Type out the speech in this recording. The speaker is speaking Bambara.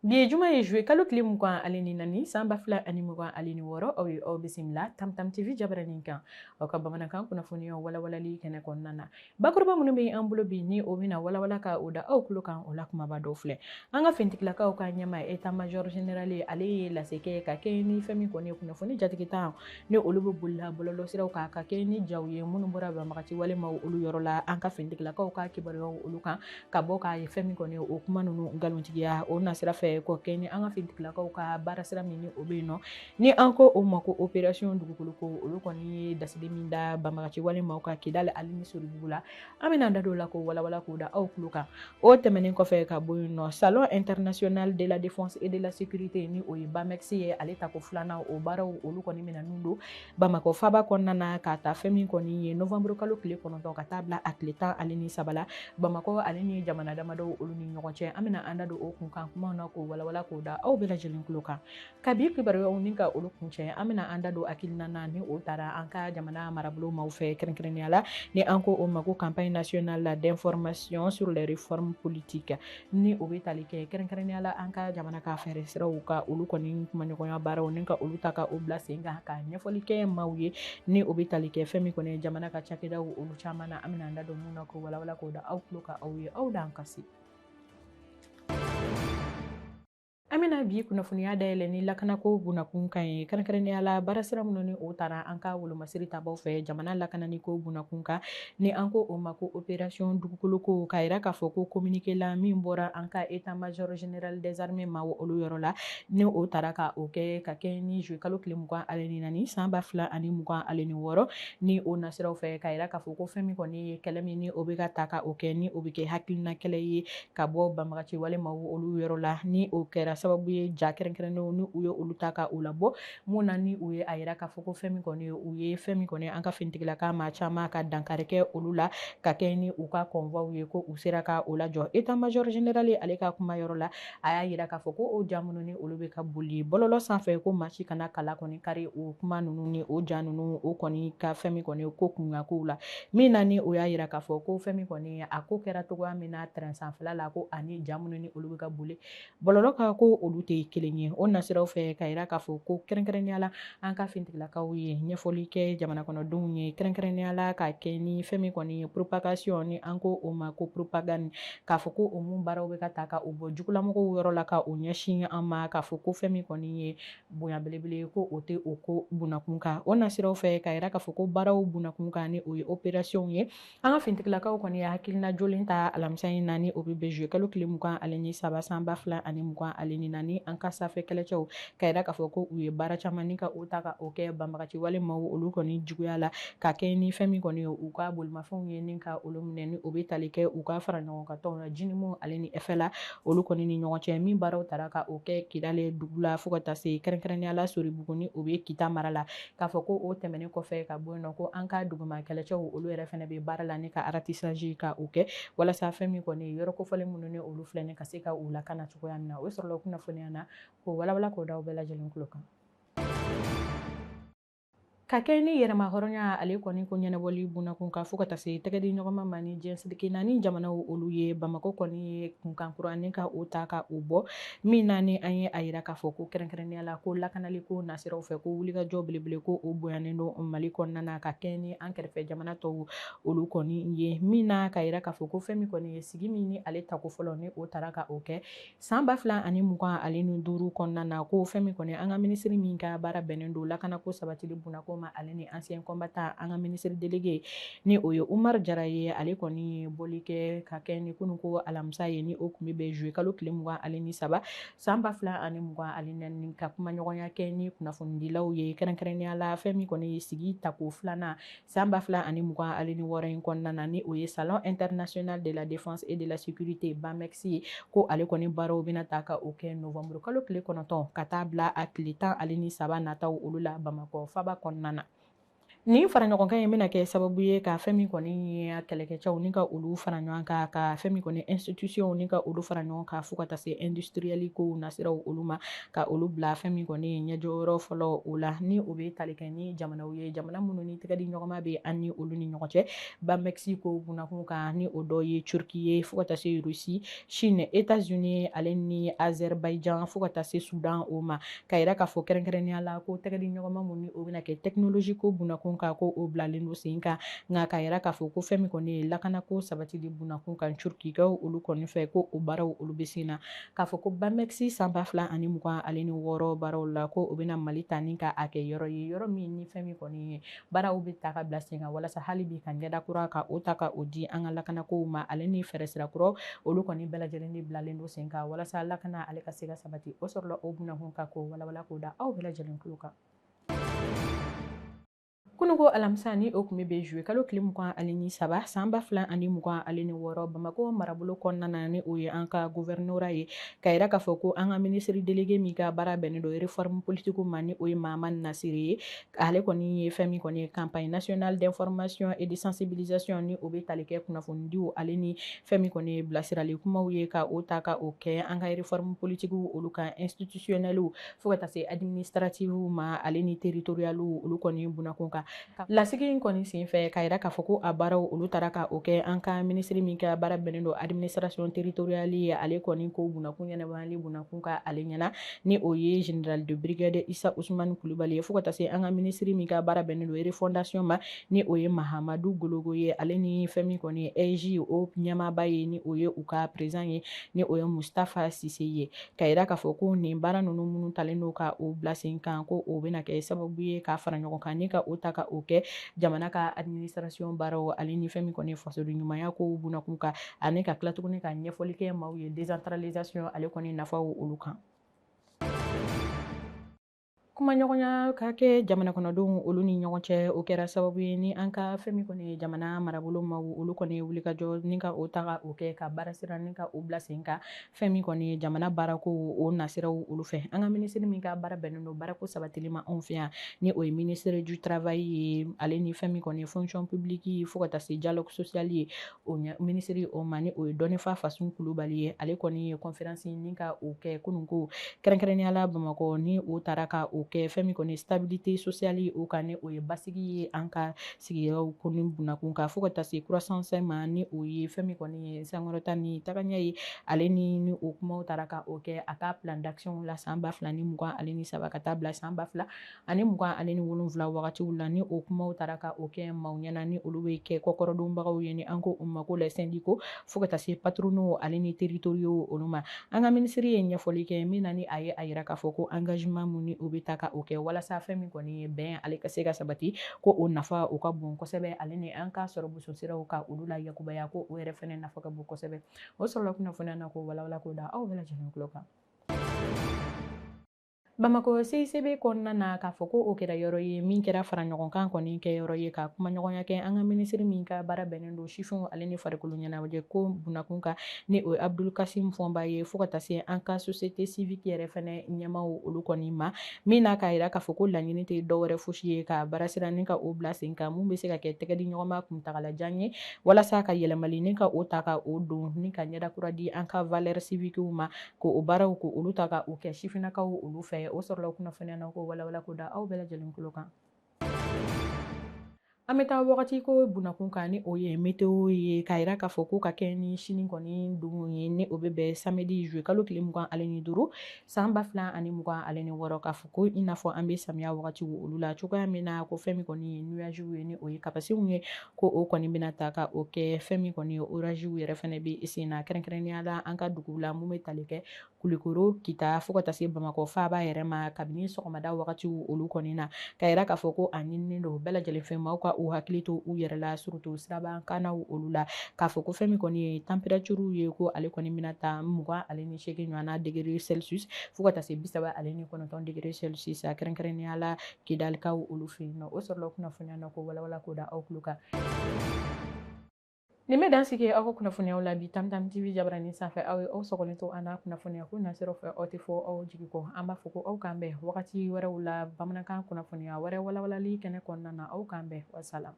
Bi ye juma ye, juillet kalo tile 24 san 2026. Aw ye aw bisimila Tam Tam TV jabaranin kan, aw ka bamanankan kunnafoniyaw walawalali kɛnɛ kɔnɔna na. Bakuruba minnu bɛ an bolo bi, ni o bɛna walawala ka o da aw tulo kan, o la kumaba dɔw filɛ. An ka finitigilakaw ka ɲɛma, état major général ye, ale ye lase kɛ ka kɛ ni fɛn min kɔni ye kunnafoni jatigita ni olu bɛ bolila bɔlɔlɔsiraw kan, ka kɛ ni jaw ye minnu bɔra banbagaci walemaw olu yɔrɔ la, an ka finitigilakaw ka kibaruyaw olu kan ka bɔ k'a ye fɛn min kɔni ye o kuma ninnu nkalontigiya. O nasira fɛ kɔ kɛ ni an ka finitigilakaw ka baara sira min ni o bɛ yen nɔ, ni an ko o ma ko opération dugukolo ko, olu kɔni ye dasili min da banbagaci walemaw ka Kidali ale ni Soribugu la, an bɛna da don o la k'o walawala k'o da aw tulo kan. O tɛmɛnen kɔfɛ ka bɔ yen nɔ, Salon international de la défense et de la sécurité, ni o ye BAMEX ye, ale tako filanan o baaraw olu kɔni bɛna nun don Bamakɔ faba kɔnɔna na, k'a ta fɛn min kɔni ye novembre kalo tile 9 ka taa bila a tile 13 la, Bamakɔ ale ni jamana damadɔw olu ni ɲɔgɔn cɛ. An bɛna an da don o kunkan kumaw na k'o walawala k'o da aw bɛɛ lajɛlen tulo kan. Kabi kibaruyaw ni ka olu kuncɛ, an bɛna an da don hakilina na ni o taara an ka jamana marabolo maaw fɛ, kɛrɛnkɛrɛnnenya la ni an ko o ma ko campagne nationale d'information sur les réformes politiques, ni o bɛ tali kɛ kɛrɛnkɛrɛnnenya la an ka jamana ka fɛɛrɛ siraw ka olu kɔni kumaɲɔgɔnya baaraw ni ka olu ta ka o bila sen kan, ka ɲɛfɔli kɛ maaw ye, ni o bɛ tali kɛ fɛn min kɔni jamana ka cakɛdaw olu caman na. An bɛna an da don mun na k'o walawala k'o da aw tulo kan, aw ye aw d'an kasi. An bɛna bi kunnafoniya dayɛlɛ ni lakanako bunakun kan ye, kɛrɛnkɛrɛnnenya la baarasira minnu ni o taara an ka wolomasiri tabaw fɛ jamana lakanani ko bunakun kan, ni an ko o ma ko opération dugukolo ko, k'a yira k'a fɔ ko communiqué la min bɔra an ka état major général des armées maaw olu yɔrɔ la, ni o taara ka o kɛ ka kɛ ni juillet kalo tile 24 san 2026, ni o nasiraw fɛ k'a yira k'a fɔ ko fɛn min kɔni ye kɛlɛ min ni o bɛ ka ta ka o kɛ, ni o bɛ kɛ hakilina kɛlɛ ye ka bɔ banbagaci walemaw olu yɔrɔ la, ni o kɛra sababu ye ja kɛrɛnkɛrɛnnenw ni u ye olu ta ka o labɔ mun na, ni u ye a yira k'a fɔ ko fɛn min kɔni ye u ye fɛn min kɔni an ka finitigilaka maa caman ka dankari kɛ olu la ka kɛ ni u ka convoi ye, ko u sera ka o lajɔ. État major général ale ka kuma yɔrɔ la, a y'a yira k'a fɔ ko o ja minnu ni olu bɛ ka boli bɔlɔlɔ sanfɛ, ko maa si kana kala kɔni kari o kuma ninnu ni o ja ninnu, o kɔni ka fɛn min kɔni ko kunkankow la min na, ni o y'a yira k'a fɔ ko fɛn min kɔni a ko kɛra cogoya min na terrain sanfɛla la, ko ani ja minnu ni olu bɛ ka boli bɔlɔlɔ kan, ko olu tɛ kelen ye. O nasiraw fɛ ka yira k'a fɔ ko kɛrɛnkɛrɛnnenya la an ka finitigilakaw ye ɲɛfɔli kɛ jamana kɔnɔdenw ye, kɛrɛnkɛrɛnnenya la ka kɛ ni fɛn min kɔni ye propagation, ni an ko o ma ko propagande, k'a fɔ ko o mun baaraw bɛ ka ta ka o bɔ jugulamɔgɔw yɔrɔ la ka o ɲɛsin an ma, k'a fɔ ko fɛn min kɔni ye bonya belebele, ko o tɛ o ko bunakun kan. O nasiraw fɛ ka yira k'a fɔ ko baaraw bunakun kan, ni o ye opération ye, an ka finitigilakaw kɔni ye hakilina jolen ta alamisa in na, ni o bɛ bɛn juillet kalo tile 23 san 2024, an ka sanfɛ kɛlɛcɛw, ka yira k'a fɔ ko u ye baara caman ni ka o ta ka o kɛ banbagaci walemaw olu kɔni juguya la, ka kɛ ni fɛn min kɔni ye u ka bolimafɛnw ye ni ka olu minɛ, ni o bɛ tali kɛ u ka fara ɲɔgɔn kan tɔnw na JNIM ale ni FLA olu kɔni ni ɲɔgɔn cɛ, min baaraw taara ka o kɛ Kidali dugu la fo ka taa se kɛrɛnkɛrɛnnenya la Soribugu, ni o bɛ Kita mara la. K'a fɔ ko o tɛmɛnen kɔfɛ ka bɔ yen nɔ, ko an ka duguma kɛlɛcɛw olu yɛrɛ fɛnɛ bɛ baara la ni ka ratissage ka o kɛ, walasa fɛn min kɔni yɔrɔ kofɔlen minnu ni olu filɛ ni ka se ka u lakana cogoya min na. O sɔrɔla kunnafoniya na k'o walawala k'o da aw bɛɛ lajɛlen tulo kan. Ka kɛ ni yɛrɛma hɔrɔnya ale kɔni ko ɲɛnabɔli bunakun kan fo ka taa se tɛgɛ di ɲɔgɔnma ma ni diɲɛ seleke naani jamanaw olu ye, Bamakɔ kɔni ye kunkan kura ni ka o ta ka o bɔ min na, ni an ye a yira k'a fɔ ko kɛrɛnkɛrɛnnenya la ko lakanali ko nasiraw fɛ, ko wulikajɔ belebele ko o bonyanen don Mali kɔnɔna na ka kɛ ni an kɛrɛfɛ jamana tɔw olu kɔni ye, min na ka yira k'a fɔ ko fɛn min kɔni ye sigi min ni ale tako fɔlɔ ni o taara ka o kɛ san 2025 kɔnɔna na, ko fɛn min kɔni an ka minisiri min ka baara bɛnnen don lakanako sabatili bunako ma ale ni ancien combattant, an ka ministre délégué, ni o ye Umar Jara ye, ale kɔni ye bɔli kɛ ka kɛ ni kunun ko alamisa ye, ni o kun bɛ bɛn juillet kalo tile 23 san 2024, ka kumaɲɔgɔnya kɛ ni kunnafonidilaw ye, kɛrɛnkɛrɛnnenya la fɛn min kɔni ye sigi tako filanan san 2026 in kɔnɔna na, ni o ye Salon international de la défense et de la sécurité BAMEX ye, ko ale kɔni baaraw bɛna ta ka o kɛ novembre kalo tile 9 ka taa bila a tile 13 nataw olu la Bamakɔ faba kɔnɔna na. Nin fara ɲɔgɔn kan in bɛna kɛ sababu ye ka fɛn min kɔni ye kɛlɛkɛcɛw ni ka olu fara ɲɔgɔn kan, ka fɛn min kɔni institution ni ka olu fara ɲɔgɔn kan, fo ka taa se industriel kow nasiraw olu ma, ka olu bila fɛn min kɔni ɲɛjɔyɔrɔ fɔlɔ o la, ni o bɛ tali kɛ ni jamanaw ye, jamana minnu ni tɛgɛ di ɲɔgɔnma bɛ an ni olu ni ɲɔgɔn cɛ. BAMEX ko bunakun kan, ni o dɔ ye Turquie ye, fo ka taa se Russie, Chine, États-Unis ale ni Azerbaïdjan, fo ka taa se Soudan o ma. Ka yira k'a fɔ kɛrɛnkɛrɛnnenya la ko tɛgɛ di ɲɔgɔnma mun ni o bɛna kɛ technologie ko bunakun kan, ko o bilalen don sen kan. Nka ka yira k'a fɔ ko fɛn min kɔni ye lakanako sabatili bunakun kan Turkikaw olu kɔni fɛ, ko o baaraw olu bɛ sen na. K'a fɔ ko BAMEX san 2026 baaraw la, ko o bɛna Mali ta ni ka a kɛ yɔrɔ ye, yɔrɔ min ni fɛn min kɔni ye baaraw bɛ ta ka bila sen kan, walasa hali bi ka ɲɛda kura ka o ta ka o di an ka lakanakow ma, ale ni fɛɛrɛ sira kuraw olu kɔni bɛɛ lajɛlen de bilalen don sen kan, walasa lakana ale ka se ka sabati. O sɔrɔla o bunakun kan k'o walawala k'o da aw bɛɛ lajɛlen tulo kan. Kununko alamisa ni o tun bɛ bɛn juillet kalo tile 23 san 2026, Bamakɔ marabolo kɔnɔna na, ni o ye an ka gouvernorat ye. Ka yira k'a fɔ ko an ka ministre délégué min ka baara bɛnnen don réforme politique ma, ni o ye Mahamani Nasire ye, ale kɔni ye fɛn min kɔni ye campagne nationale d'information et de sensibilisation, ni o bɛ tali kɛ kunnafonidiw ale ni fɛn min kɔni ye bilasirali kumaw ye, ka o ta ka o kɛ an ka réforme politique olu kan, institutionnels fo ka taa se administrative ma, ale ni territorial olu kɔni bunakun kan. Lasigi in kɔni senfɛ, ka yira k'a fɔ ko a baaraw olu taara ka o kɛ an ka minisiri min ka baara bɛnnen don administration territoriale ye, ale kɔni ko bunakun ɲɛnabɔli bunakun ka ale ɲɛna, ni o ye général de brigade Issa Ousmane Coulibaly ye, fo ka taa se an ka minisiri min ka baara bɛnnen don refondation ma, ni o ye Mahamadu Gologo ye, ale ni fɛn min kɔni ye AIGE o ɲɛmaaba ye, ni o ye u ka président ye, ni o ye Moustapha Cissé ye. Ka yira k'a fɔ ko nin baara ninnu minnu talen don ka o bila sen kan, ko o bɛna kɛ sababu ye ka fara ɲɔgɔn kan ni ka o ta ka o kɛ jamana ka administration baaraw ale ni fɛn min kɔni ye fasoden ɲumanya kow bunakun kan, ani ka tila tuguni ka ɲɛfɔli kɛ maaw ye décentralisation ale kɔni nafaw olu kan. Kumaɲɔgɔnya ka kɛ jamana kɔnɔdenw olu ni ɲɔgɔn cɛ, o kɛra sababu ye ni an ka fɛn min kɔni ye jamana marabolo maaw olu kɔni ye wulikajɔ ni ka o ta ka o kɛ ka baara sira ni ka o bila sen kan, fɛn min kɔni ye jamana baarako o nasiraw olu fɛ. An ka minisiri min ka baara bɛnnen don baarako sabatili ma anw fɛ yan, ni o ye ministre du travail ye, ale ni fɛn min kɔni ye fonction publique ye, fo ka taa se dialogue social ye, o minisiri o ma, ni o ye Dɔnnifa Fasun Kulubali ye, ale kɔni ye conférence ni ka o kɛ kununko kɛrɛnkɛrɛnnenya la Bamakɔ, ni o taara ka o kɛ fɛn min kɔni stabilité sociale o kan, ni o ye basigi ye an ka sigidaw kɔni bunakun kan, fo ka taa se croissance ma, ni o ye fɛn min kɔni ye sankɔrɔta ni tagaɲɛ ye, ale ni o kumaw taara ka o kɛ a ka plan d'action la san 2023 ka taa bila san 2027 wagatiw la, ni o kumaw taara ka o kɛ maaw ɲɛna, ni olu bɛ kɛ kɔkɔrɔdonbagaw ye, ni an ko o ma ko les syndicats, fo ka taa se patronaux ale ni territoriaux olu ma. An ka minisiri ye ɲɛfɔli kɛ min na, ni a ye a yira k'a fɔ ko engagement mun ni o bɛ ta ka o kɛ walasa fɛn min kɔni ye bɛn ale ka se ka sabati, ko o nafa o ka bon kosɛbɛ, ale ni an ka sɔrɔ bososiraw ka olu la yakubaya, ko o yɛrɛ fɛnɛ nafa ka bon kosɛbɛ. O sɔrɔla kunnafoniya na k'o walawala k'o da aw bɛɛ lajɛlen tulo kan. Bamakɔ CICB kɔnɔna na, k'a fɔ ko o kɛra yɔrɔ ye min kɛra fara ɲɔgɔn kan kɔni kɛ yɔrɔ ye, ka kumaɲɔgɔnya kɛ an ka minisiri min ka baara bɛnnen don sifinw ale ni farikolo ɲɛnajɛ ko bunakun kan, ni o ye Abdul Kasim Fɔnba ye, fo ka taa se an ka société civique yɛrɛ fɛnɛ ɲɛmaaw olu kɔni ma, min n'a k'a yira k'a fɔ ko laɲini tɛ dɔwɛrɛ fosi ye ka baara sira ni ka o bila sen kan mun bɛ se ka kɛ tɛgɛ di ɲɔgɔn ma kuntagalajan ye, walasa ka yɛlɛmali ni ka o ta ka o don ni ka ɲɛda kura di an ka valeur civique ma, ko o baaraw ko olu ta ka o kɛ sifinnakaw olu fɛ. O sɔrɔla kunnafoniya na ko walawala ko da aw bɛɛ lajɛlen tulo kan. An bɛ taa wagati ko bunakun kan, ni o ye météo ye, k'a yira k'a fɔ ko ka kɛ ni sini kɔni don ye, ni o bɛ bɛn samedi juillet kalo tile 25 san 2026, k'a fɔ ko i n'a fɔ an bɛ samiya wagatiw olu la cogoya min na, ko fɛn min kɔni ye nuages ye, ni o ye kapasiw ye, ko o kɔni bɛna ta ka o kɛ fɛn min kɔni ye orages yɛrɛ fɛnɛ bɛ sen na, kɛrɛnkɛrɛnnenya la an ka dugu la mun bɛ tali kɛ Kulukoro, Kita, fo ka taa se Bamakɔ faaba yɛrɛ ma kabini sɔgɔmada wagatiw olu kɔni na. Ka yira k'a fɔ ko a ɲininen don bɛɛ lajɛlen fɛ maaw ka u hakili to u yɛrɛ la, surtout siraban kannaw olu la, k'a fɔ ko fɛn min kɔni ye température ye, ko ale kɔni bɛna taa 28 ɲɔgɔnna degré Celsius fo ka taa se 39 degré Celsius, kɛrɛnkɛrɛnnenya la Kidalikaw olu fɛ yen nɔ. O sɔrɔla kunnafoniya na ko walawala k'o da aw tulo kan. Nin bɛ dan sigi aw ka kunnafoniyaw la bi Tam Tam TV jabaranin sanfɛ. Aw ye aw sɔgɔlen to an na kunnafoniya ko nasiraw fɛ, aw tɛ fɔ aw jigi kɔ. An b'a fɔ ko aw k'an bɛn wagati wɛrɛw la bamanankan kunnafoniya wɛrɛ walawalali kɛnɛ kɔnɔna na. Aw k'an bɛn, wasalam.